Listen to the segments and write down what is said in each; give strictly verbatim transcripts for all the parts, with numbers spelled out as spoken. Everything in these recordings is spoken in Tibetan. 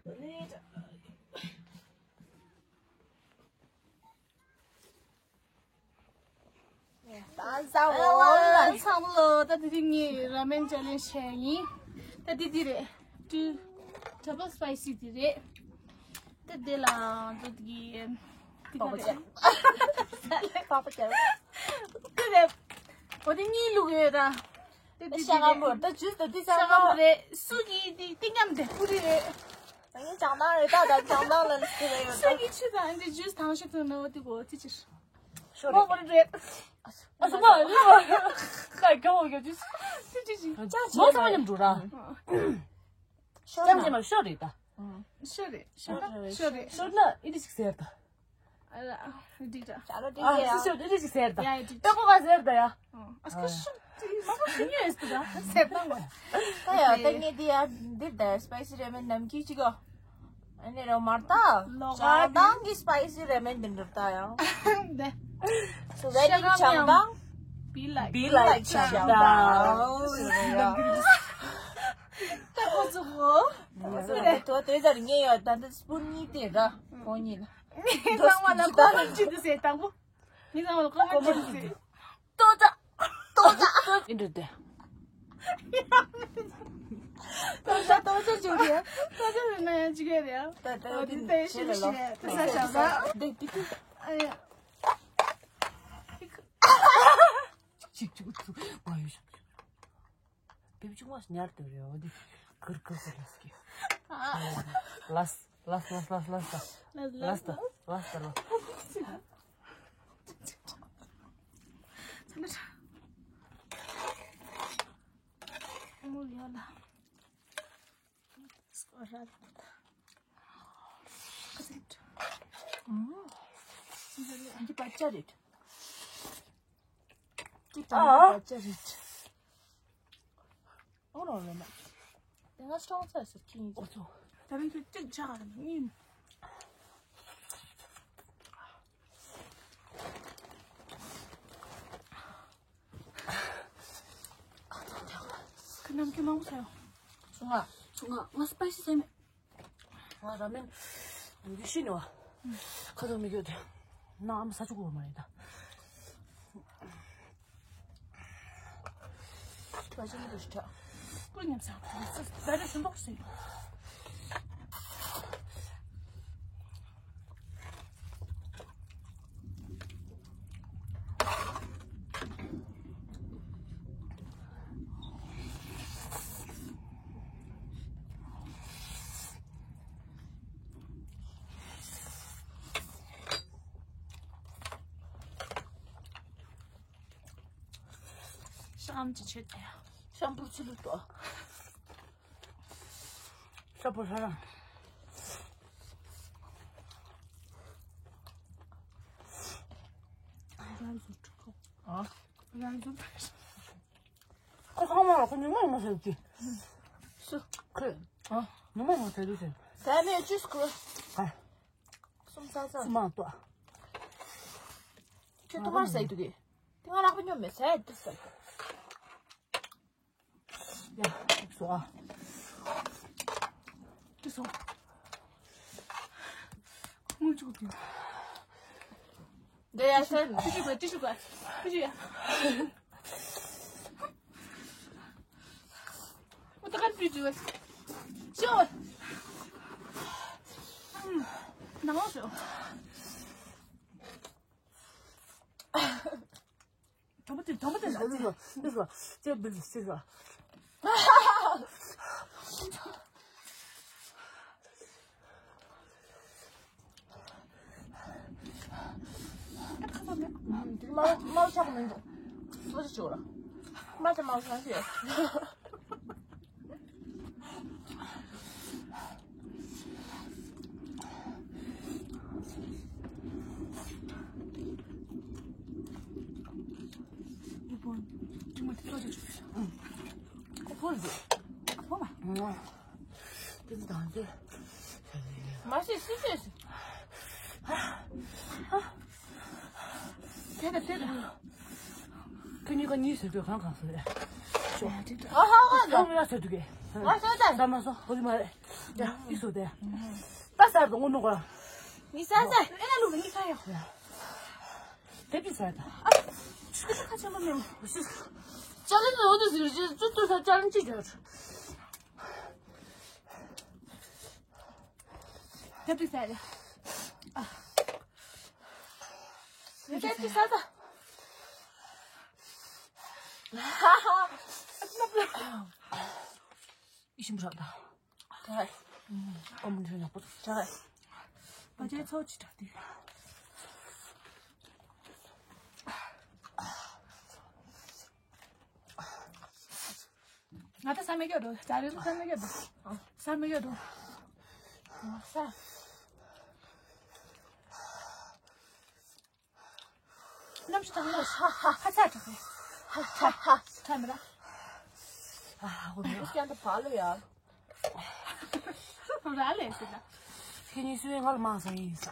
ད་ཟ་འོ་ལ། ཚང་མ་ལོ། ད་དེ་དེ་ངའི་ར་མེན་ཅེ་ལེན་ཇི་བྱས་ཡིན། ད་དེ་དེ་རེད། ཏུ་ཌབ་བལ་སི་པའི་སི་དེ་རེད། ད་དེ་ལ་འགྲོ་དེ་གི་དེ་ག་རེད། པགས་པ་རྒྱབ། དེ་རེད། འོ་དེ་གཉིས་བླུགས་ཡོད་ད། དེ་དེ་ཤ་དེ་སྐམ་པོ་རེད། ད་ཇུས་ད་དེ་ཤ་ཤ་སྐམ་པོ་སྐམ་པོ་རེད། སུ་གི་དེ་ཏིང་ངམ་དེ་ཀུ་རེ་རེད། ད་ངས་ཇང་ཏང་རེད། ད་ད་ཇང་ཏང་ལ་ནི་དེ་རེད་ཡོད་ད། སུ་གི་ཆུ་དང་འདི་ཇུས་དང་ཤ་དང་ནོ་དེ་གོ་ཅི་ཅི། ཤོ་མོ་རེད། མོ་རེད་རེད། ཨ་སུ་མ་ལུ་ཁ་གྱོ་གྱོ་ཅི་ཅི་ཅི་ཅི། ཅང་ཅི་མོ་ཚང་མ་མཉམ་འགྲོ་ར། ཤོ་ཅང་ཅི་མ་ཤོ་རེད་ད། ཤོ་རེད། ཤོ་རེད། ཤོ་རེད། ཤོ་ན་ཨི་འདྲ་ཞིག་ཟེར་ད། ཨ་ལ། འགྲིག་ད། ཨ་སུ་ཤོ་ཨི་འདྲ་ཞིག་ཟེར་ད། ཡ་ཡ་འགྲིག་ད། ཏེ་ཀོ་ག་ཟེར་ད་ཡ། ཨ་སྐད་ཤོ་དེ་མ་གོ་ཤི་ཉོས་ཟེར་ད། ཟེར་ད་ངོ་། ད་ཡ་ད་ངས་དེ་ཡ་འདི་ད་སི་པའི་སི་ར་མེན་ནམ་ཁྱི་ཅིག་གོ། ཨ་ནི་རོ་མར་ད། ལོག་ཅང་ཏང་གི་སི་པའི་སི་ར་མེན་འདི་འདྲ་ད་ཡ། འདི། So very ཅང་ཏང་། Be like. Be like ཅང་ཏང་། ད་ཁོ་ཚོ་གོ། ད་དེ་ཟར་ངས་ཡོད་ད་འདི་སྤུན་གཉིས་དེ་ར་ཁོ་གཉིས་ལ། ངས་ཚང་མ་ལ་ཁོ་ཚོ་ཅི་འདི་ཟེར་དང་པོ། ངས་ཚང་མ་ལ་ཁོ་ཚོ་ཅི་འདི་ཟེར། ཏོ་ཙ། ཏོ་ཙ། ཨིན་འདྲ་དེ། ཏོ་ཙ་ཏོ་ཙ་ཅུ་རེད། ཏོ་ཙ་རེད་ན་ཡང་ཅི་རེད་རེད། ད་ད་འོ་དེ་ད་ཡི་ཤེས་ལ་ལོ། ཏོ་ཙ་ཞབས་ས། འདི་འདི་འདི། ཨ་ཡ། ཅིག་ཅིག་ཅིག་ཅིག་མ་ཡོད་ཤག་བེབ་ཅུང་བ་ཉར་དུ་རེད། འོ་དེ་གུར་གུར་གུར་ལ་སྐྱེ། ལ་ལ་ལ་ལ་ལ་ལ་ལ་ལ་ལ་ལ། མོ་ཡོད་ལ། སྐོར་ར་ལ། འདི་བ་ཅ་རེད། འདི་བ་ཅ་རེད། ཨོ་རོ་རེད་མ། དེ་ང་སྲོང་ཚ་ཟེར་གྱིན། ཨོ་ཚོ། ད་རིང་ཁྱོད་གཅིག་ཆགས་རེད་ཡིན། ཁ་ནམ་རྒྱུན་མང་པོ་ཟ་ཡོང་། ཚོང་ང་། ཚོང་ང་། ང་སི་པའི་སི་ཟ་མེད། ང་ར་མེན་འདི་ཤི་ནི་བ། ཁ་ཐོག་མི་འགྱོད་དེ། ན་ཨམ་ས་ཆུ་གོ་མ་རེད་ད། བ་ཅི་མི་འདུག་ཤི་ཁྲག་ཀུན་ཉམས་ས་ད་རེ་ཤུན་ཏོག་སེ། ཤམ་གྱི་ཆེད་དུ་ཡང་ཤམ་པུར་ཆུ་ལུད་དོ། ཤམ་པུར་ཧ་ར། རང་བཟོ་འགྲོ་གོ། ཨ། རང་བཟོ། ཁོ་ཚང་མ་ལ་ཁོ་ཉི་མ་ཉི་མ་ཟེར་གི། སུ། ཁོས། ཨ། ཉི་མ་ཉི་མ་ཟེར་གི་ཟེར། ཟས་མེད་ཅུས་ཁོ། ཨ། སུམ་ས་ས། སུ་མ་ཏོ། ཁྱོད་ཐོག་མར་ཟས་འདུག་གི། དེ་ང་ལག་པ་སྙོམས་མེད་ཟས་འདི་ཟས། ཡ། སོ་ཨ། ཏི་སོ། ངུ་ཅུག་ཏི། འདི་ཡ་ཤ། ཏི་ཤུ་ག་ཏི་ཤུ་ག་ཏི་ཤུ་ཡ། འོ་ད་ག་ཏི་ཤུ་ག་ཤོ། ནང་ལོགས་ཤོ། དོམ་པ་དེ་དོམ་པ་དེ་ལ་ཅི། ཅི་ཟེར་བ་ཅི་བིལ་ཅི་ཟེར་བ། དམར་དམར་ཆག་མི་འདུག་སོ་ཅི་ཆོག་ལ། དམར་དེ་དམར་ཆག་ཤེས། མ་ཤེས་སུ་ཤེས་སུ། དེ་ལ་དེ་ལ། ཁྱོད་གཉིས་ཀ་གཉིས་ཟེར་དུས་གང་གང་ཟེར་རེད། ཤོག་ཨ་ཧ་ཧ་ཟེར། ཨ་ཧ་ཧ་ཟེར། ཟ་མ་ཟ་ཟེར་དུས་ཀྱི། ང་ཟ་ཟ། ཟ་མ་ཟ་ཧོ་དི་མ་རེད། ཡ་ཨི་སོ་དེ། ད་ཟ་ར་དང་དངོས་གནས་གོ་ར། ངས་ཟ་ཟ། ཨེ་ན་ལུག་ངས་ཟ་ཡོད། ཡ། དེ་པི་ཟ་ད། ཨ། ཁ་ཆེན་པོ་མེད། ཅ་ལན་འོ་དུ་ཟེར་ཅི་ཙུ་ཙུ་ཟ་ཅ་ལན་ཅི་བྱོས། དེ་པི་ཟ་ཡ། ཨ། དེ་པི་ཟ་ཟ། ཧ་ཧ། ཨི་ཤིམ་ར་ད། ད། ཨོམ་འདྲ་ཡག་པོ་འདུག་ད། པ་ཅའི་ཚོགས་ཅི་དྲག་དེ། ང་ད་ས་མེད་ཀྱོ་འདུག་ཇ་རེ་ལུག་ས་མེད་ཀྱོ་འདུག་ས་མེད་ཀྱོ་འདུག་ས། གནམ་གཤིས་གྲང་མོ། ཧ་ཧ། ཁ་ཚ་དྲག་གི། ཧ་ཧ་ཧ། ཁྲ་མི་ར། ཨ་ཧོ་མི་ར། སྐྱ་འདི་བ་ལོ་ཡ། ར་ལས་ཟེར་ན། ཁྱེད་གཉིས་སུའི་ང་ལ་མང་ས་ཡིན་ས།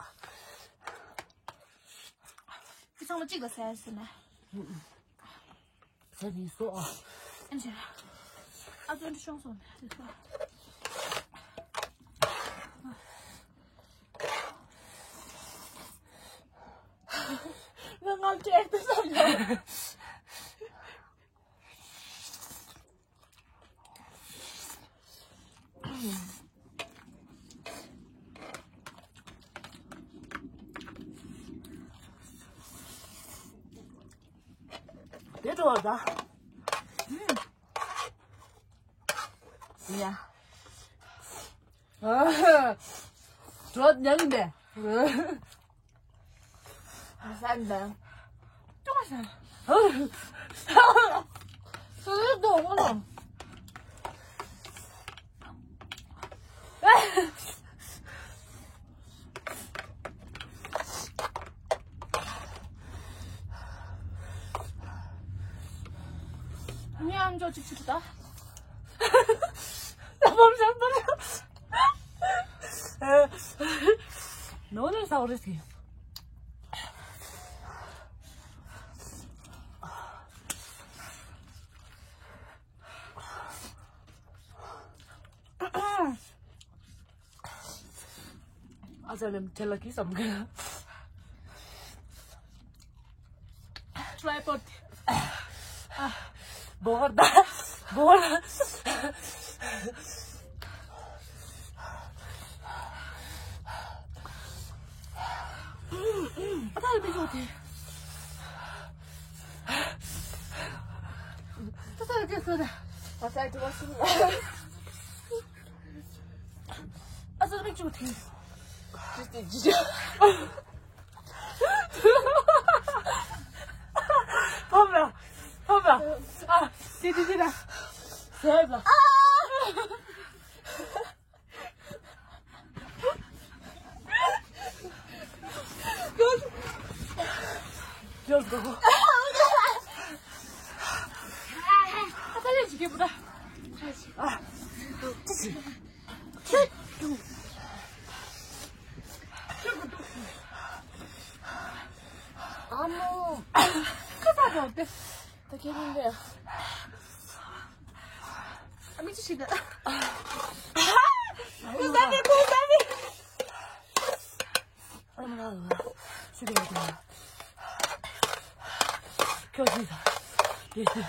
ཁྱེད་ཚང་མ་གཅིག་ལ་ཟེར་ཟེར་ན། ཟེར་ནས་སོ། ཨ་ཅེ། ཨ་ཙོ་འདི་ཤོང་སོང་ནས། ང་ང་བྲེལ་ཏེ་བསམ་ཡོད། དེ་འགྲོ་བ་ད། ཡ། འགྲོ་ཉན་མེད། ཟ་འདང་། ཅུང་ཟ། སུ་རེད་དོ་ངོ་ལ། ཉམས་འཇོག་ཅིག་ཅིག་ད། ད་བམ་ཤམ་པ་ལ། ནོ་ནོ་ས་འོ་རེ་སི། ཨ་ཅག་ལེམ་ཁྲེལ་ལ་ཁི་བསམ་གི། ཊི་རའི་པོཌ། ཨ། བོར་ད། བོར། ཨ་ད་ལ་མི་ཆོག་དེ། ད་ད་ལ་དེ་སོ་ད། ཨ་ད་ལ་དེ་སོ་ད། ཨ་ཙི་མིག་ཆུ་ཐིང་། ཅི་སྟེ་ཅི་ཅི། ཕོབ་ལ། ཕོབ་ལ། ཨ། ཅི་ཅི་ཅི་ལ། ཟེར་ལ། ཡོད་དོ། ཨ་ད་ལས་ཅི་སྐྱེས་པོ་ད། ཨ། ཅི་ཅི། ཨ་མོ། ཁ་ཚ་འགྲོ་དེ། ད་ཁྱེད་རང་འདི། ཨ་མི་ཅི་ཞིག་ད། ཁོ་ད་མི་ཁོ་ད་མི། ཨ་མ་ལ་ལ། ཤི་དེ་ཡོད་དེ། ཁྱོད་ཅི་ད། དེ་ཅི།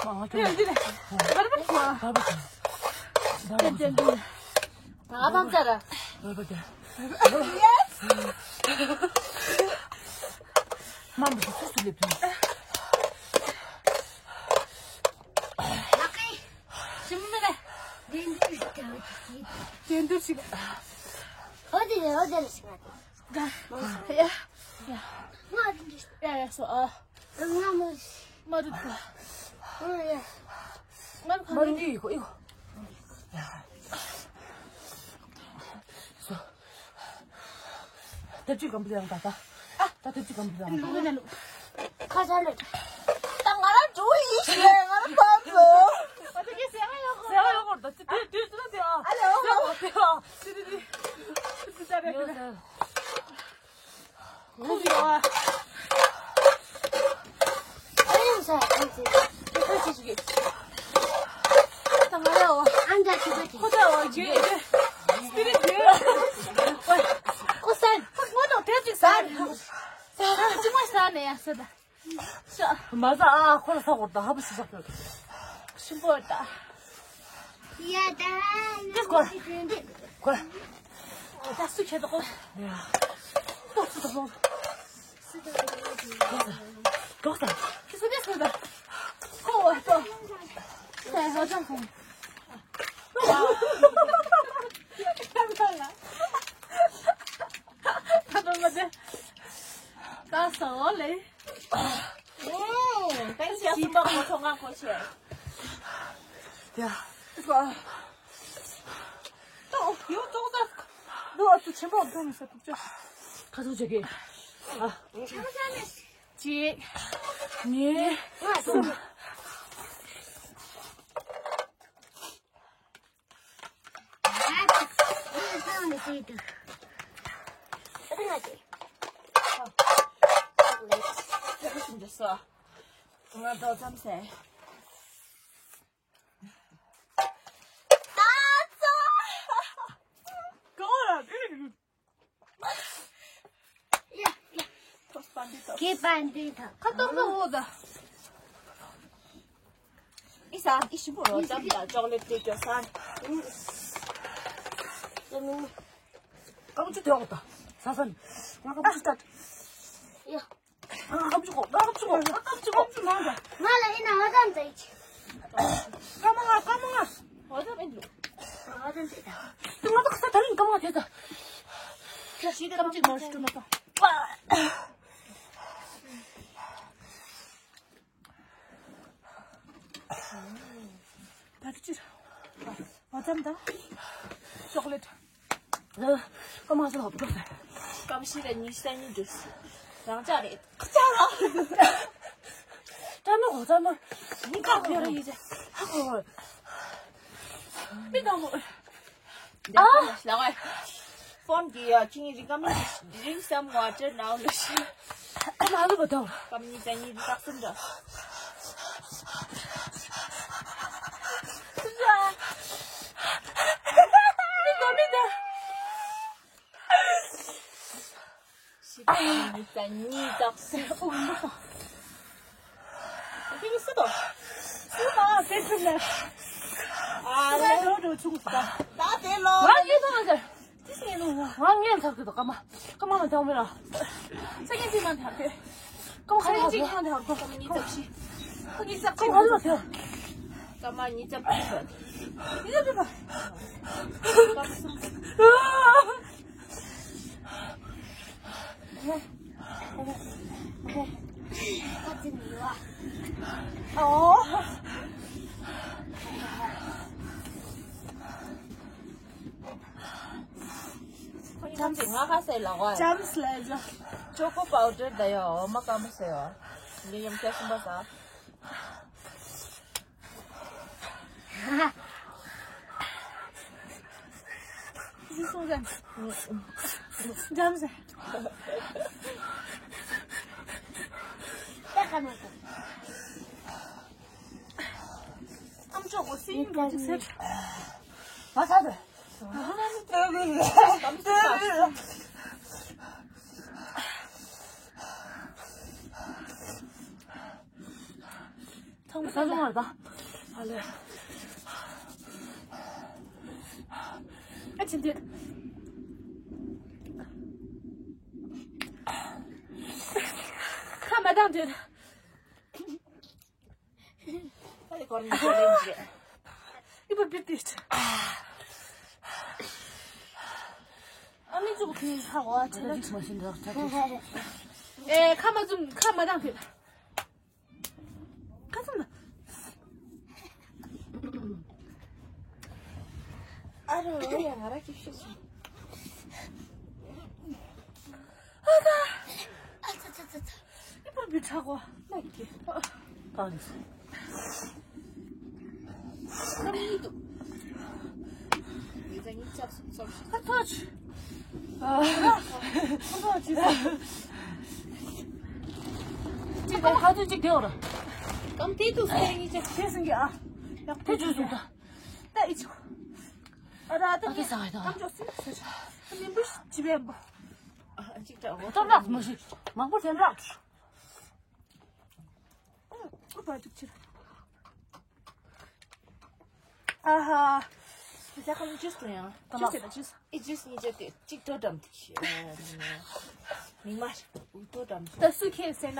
མ་ང་ཁྱོད། ཡོད་དེ། བར་བར་ཁྱོད། བར་བར་ཁྱོད། བར་བར་ཁྱོད། ད་ཕམ་ཚར། བར་བར་ཁྱོད། Yes. མ་མ་སུ་སུ་ལེབ་ལེབ། ལགས་ཀྱིས། ཞིམ་མི་རེད། དེ་འདྲ་ཞིག་ག་དེ་འདྲ་ཞིག་ཨོ་དེ་ཨོ་དེ་ཞིག་ཡ། ཡ། ང་དེ་འདྲ་ཡ་ཡ་སོ་ཨ། ང་མ་མ་རུ་ཐ། ཨོ་ཡ། མ་རུ་ཐ། མ་རུ་འདི་ཡིག་ཡིག་དེབ་ཅིག་གམ་པུ་ལེང་ད་ད། ཨ། ད་དེབ་ཅིག་གམ་པུ་ལེང་ད། ཁ་ཆ་ལེ། ད་ང་རང་འགྲོ་ཡིན་ཞེས་ང་རང་བབ་ལོ། ཨ་ད་ཀྱེ་ཟེར་ཡག་ཡོད་གོ། ཟེར་ཡག་ཡོད་གོ་ད་ཅི་དུས་དུས་སུ་ན་དེ་ཨ། ཨ་ལེ་ཨོ། ཟེར་གོ་དེ་ཨ། ཅི་དེ་དེ། ཡོད་ཟེར། ཁུག་ཡོད་ཨ། ཨ་ཡིན་ས། ཨོ་ཇེ་ཇེ། སྤི་རི་ཇེ། ཨོ་སན། ཁོ་ངོ་ཐོག་དེ་ཅིག་ཟ། ཟ་ཅི་མ་ཟ་ནས་ཡ་ཟ་ད། ཤ། མ་ཟ་ཨ་ཁོ་ལ་ཟ་གོ་ད་ཧ་པ་སི་ཟ་གོ། ཤིང་པོ་ད། ཡ་ད། དེ་ཁོ། ཁོ། ད་སུ་ཁྱེད་དོ། ཏོག་སུ་དོ། ཏོག་ས། ཁྱེད་སུ་དེ་སུ་ད། ཁོ་བ་ཏོ། ད་ཧ་ཅང་ཁོ། ད་ད་ལ། ད་ད་ལ། ད་ས་འོ་ལེ། ཨོ། པེན་སི་ཡ་སུམ་པ་ངོ་ཚོ་ང་གོ་ཆེ། ཡ། ཏོ། ཡོ་ཏོ་ད། ཏོ་ཨ་ཏུ་ཆེན་པོ་ཏོ་མི་ས་ཏུ་ཅོ། ཁ་ཚུགས་བྱེད་ཀྱི། ཨ། གཅིག་གཉིས། གསུམ། ཁེ་པན་དེ་དང་། ཁ་ཏོག་ཏོག་འོ་ད། ཨི་ས་ཨི་ཞིམ་པོ་རོ་ཙམ་དང་ཅོག་ལེ་ཊི་དེ་ཀྱོ་ས། ཀམ་ཆུ་དེ་འོ་ད། ས་ས་ནི། ང་ཀམ་ཆུ་ལྟ། ཡ། ང་ཀམ་ཆུ་གོ་ང་ཀམ་ཆུ་གོ་ང་ཀམ་ཆུ་གོ་ང་ལ་ཡིན་ན་འོ་ཙམ་དེ་ཅི། ཀམ་ང་ཀམ་ང་། འོ་ཙམ་ཨེ་འདུག་འོ་ཙམ་དེ་ད། དེ་ང་ད་ཁ་ས་ད་རིང་ཀམ་ང་དེ་ད། ཁྱེད་ཀྱིས་ཀམ་ཆུ་མ་ཞུ་མ་ད། པ། ད་ཅི། འོ་ཙམ་ད། ཅོག་ལེ་ཊི། ཀམ་ང་ཟེར་ལ་འོ་ད། ཀམ་ཤི་ར་ཉི་ཤ་ཉི་འདུག་རང་ཅག་རེད། ཅག་ལ། ད་ནི་འོ་ཙམ་ན། ཉི་ཀ་བེ་ར་ཡི་ཅེ། ཧ་གོ། མི་དང་མོ། ཨ། ལ་ཝའི། ཕོན་གྱི་ཡ་ཁྱིང་རི་ཀ་མི་drink some water now ལ་ཤི། ཨ་མ་ལུ་བ་དང་། ཀམ་ཉི་ཙ་ཉི་རི་ཏག་སུན་ད། སུ་ཟ། མི་དང་མི་དང་། ཤི་ཀམ་ཉི་ཙ་ཉི་ཏག་སུན། ཨོ་མ་ཧ། ཁྱེད་ཀྱིས་སུ་དང་། སུ་དང་དེ་ཁྱུག་ནས། ཨ་ལེ། ལོ་འགྲོ་ཆུང་ཟ། ད་དེ་ལོ། ང་ཡིན་ནོ་ཟེར། དེ་སེ་ལོ། ང་ངན་ཚག་གི་དོ་ཀ་མ། ཀ་མ་མ་དང་མེ་ར། ས་ངན་ཅིག་མ་དང་གི། ཀ་མ་ས་ངན་ཅིག་མ་དང་གོ། ཀ་མ་ཉི་ཚག་ཤི། ཀ་ཉི་ཚག་ཅིག་མ་དང་གི། ཀ་མ་ཉི་ཚག་ཅིག་མ། ཉི་ཚག་ཅིག་མ། ཀ་མ་སུམ། ཨོ། ཁོ་ནི་ཁམས་ཀྱི་ང་ཁ་སེ་ལ་གོ། ཅམས་ལ་ཇ། ཅོ་ཀོ་པའུ་ཌར་ད་ཡོ་འོ་མ་ཀ་མ་སེ་ཡོ། ངས་ཡང་བསྐྱར་གསུམ་པ་ཟ། ཟི་སོང་ཟན། འཇམ་ཟན། ད་ཀ་མ་ཀ། ཨམ་ཅོག་གོ་སི་ཡིན་རོ་ཅི་སེ། མ་ས་དེ། ཚང་མ་ས་ཚང་བར་དང་། ཨ་ལེ། ཨ་ཆེན་དེ། ཁ་མ་བཏང་དུས། ཨ་ལེ་གོར་མི་གོར་ལེན་ཇེ། ཨི་བ་བི་ཏིས། ཨ་མི་ཙུག་ཁི་ཧ་གོ་ཨ་ཆེན་དེ། མ་ཤིན་ད་ཁ་ཁ། ཨེ་ཁ་མ་ཙུམ་ཁ་མ་བཏང་དུས། ཁ་ཙམ་ན། ཨ་རོ་ཡ་ང་ར་ཀི་ཤི་སོང་། ཨ་ད། ཨ་ཙ་ཙ་ཙ་ཙ། ཨི་པར་བི་ཁྲ་གོ། ལགས་ཀྱི། ཨ་ནི་སུ། ཁ་མི་འདུག་ཡི་ཙ་ཉིད་ཅག་སོང་སོང་ཤི། ཁ་ཐོ་ཆུ། ཨ། ཁ་ཐོ་ཆུ། ཅི་ད་ཁ་ཐོ་ཅིག་དེ་འོ་ར། ཀམ་དེ་དུ་སེ་ཡི་ཅག་དེ་སེང་གི་ཨ། ཡག་དེ་ཆུ་སོང་ད། ད་ཨི་ཆུ། ཨ་ར་ད་ཨ་ད་ཟ་ཡ་ད། ཨམ་ཅོག་སི་སི་ཨ་མིན་པུ་ཅི་བེམ་པོ། ཨ་ཅིག་ཏྲ་འོ་ཏོ་རག་མོ་ཞིག་མང་པོ་ཐེན་རག་ཨུ་པ་ཏུ་ཅི། ཨ་ཧ། ཟ་ཁམ་ཇུས་ཏུ་ཡང་ཏོ་ཇུས་ཏེ་ན་ཇུས། ཨི་ཇུས་ཉི་ཅེ་ཏེ་ཅིག་ཏོ་འགྲམ་ཏུ་ཤི། མི་མ་ཏོ་འགྲམ་ཏུ། ད་སུ་ཁེ་སེ་ན་བ།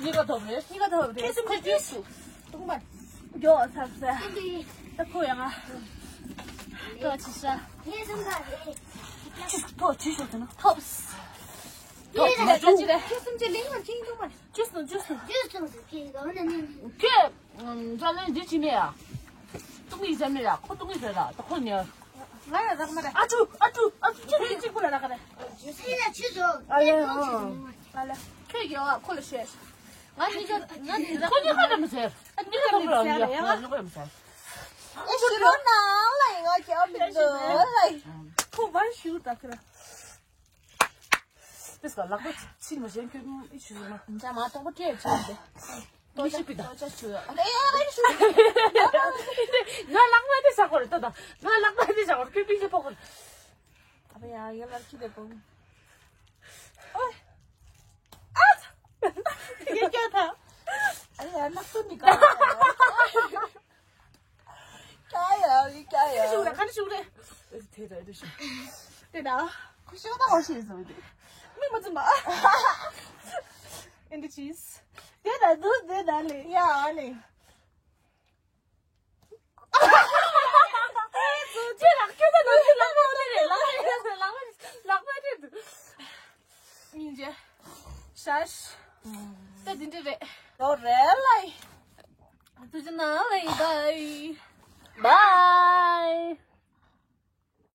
ཉི་ག་ཐོབ་རེད། ཉི་ག་ཐོབ་རེད། ཁེ་སུ་ཁེ་ཇུས་སུ། ཏུང་མ། མགྱོགས་ཚར་ཚར། ད་ཁོ་ཡང་ང་། ཏོ་ཅི་ཤ། ཁེ་སུ་ཁ་རེད། ཅི་ཐོ་ཅི་ཤོ་ཟེར་ན། ཐོབ། ཐོབ་ཅི་རེད་ཅི་རེད། ཁེ་སུ་ཅི་ལིང་མ་ཅིང་ཏུང་མ། ཇུས་སུ་ཇུས་སུ། ཇུས་སུ་ཁེ་ག་ནས་ནི། ཁེ། ཛ་ལན་འདི་ཅི་མེད་ཡ། ཏུང་ཡི་ཟ་མེད་ཡ། ཁོ་ཏུང་ཡི་ཟ་ལ་ད་ཁོ་ཉལ། ང་ཡ་རག་མ་རེད། ཨ་ཅུ་ཨ་ཅུ་ཨ་ཅུ་ཅི་རེད་ཅི་ཁོ་ལ་རག་རེད། ཨ་ལེ་ཨ་ལེ། ཁྱོད་ཀྱིས་ཨ་ཁོ་ལ་བཤད། ང་ནི་ཀ་ང་ནི་ཁོ་ནི་ཁ་ལ་མི་ཟེར། ཨ་ནི་ཁ་ལ་མི་ཟེར་ཡ། ཨ་ནི་ཁ་ལ་མི་ཟེར། ཨེ་ཤི་ལོ་ནང་ལ་ཡིན་ང་ཀྱང་མི་འདུག་ཁོ་བར་ཞུ་ད་ཁྱོད། དེ་སྐབས་ལག་པ་ཕྱིར་མ་བྱན་ཁྱོད་ཨི་ཆུ་མ། འཇམ་མ་སྟོང་པ་སྤྲད་བྱས་ཏེ། ཏོ་ཅི་པི་ད། ཏོ་ཅ་ཆུ་ཡ། ཨ་ཡ་ཨ་ཡ་ཆུ། ང་ལག་པ་དེ་ཟ་གོ་རེད་ད་ད། ང་ལག་པ་དེ་ཟ་གོ་རེད་ཁྱོད་པི་ཅི་ཕོག་གོ་རེད། ཨ་ཡ་ཡ་ལ་ཁྱི་དེ་པོ། ཨོ། ཨ། དེ་ག་ད། ཨ་ཡ་ལག་པ་མི་ག་ཀ་ཡ་ལི་ཀ་ཡ། ཤུགས་རེ་ཁ་ཤུགས་རེ། དེ་ད་དེ་ཤུགས། དེ་ད། ཁུ་ཤུགས་ད་ཧོ་ཤི་སོ་དེ། མི་མ་ཙམ་པ། ཨིན་ཌི་ཅིས། དེ་ད་དུ་དེ་ད་ལེ་ཡ་ལེ། ཅེ་ལག་ཁྱོད་ད་ལག་ལག་མ་རེད་ལག་ལག་ལག་མ་རེད། སྙིང་རྗེ། ཤ་ཤ། ད་འདི་འདྲ་རེད། ལོ་རེད་ལ་ཡི། ཐུགས་རྗེ་གནང་ལ་ཡི་བའི། བའི།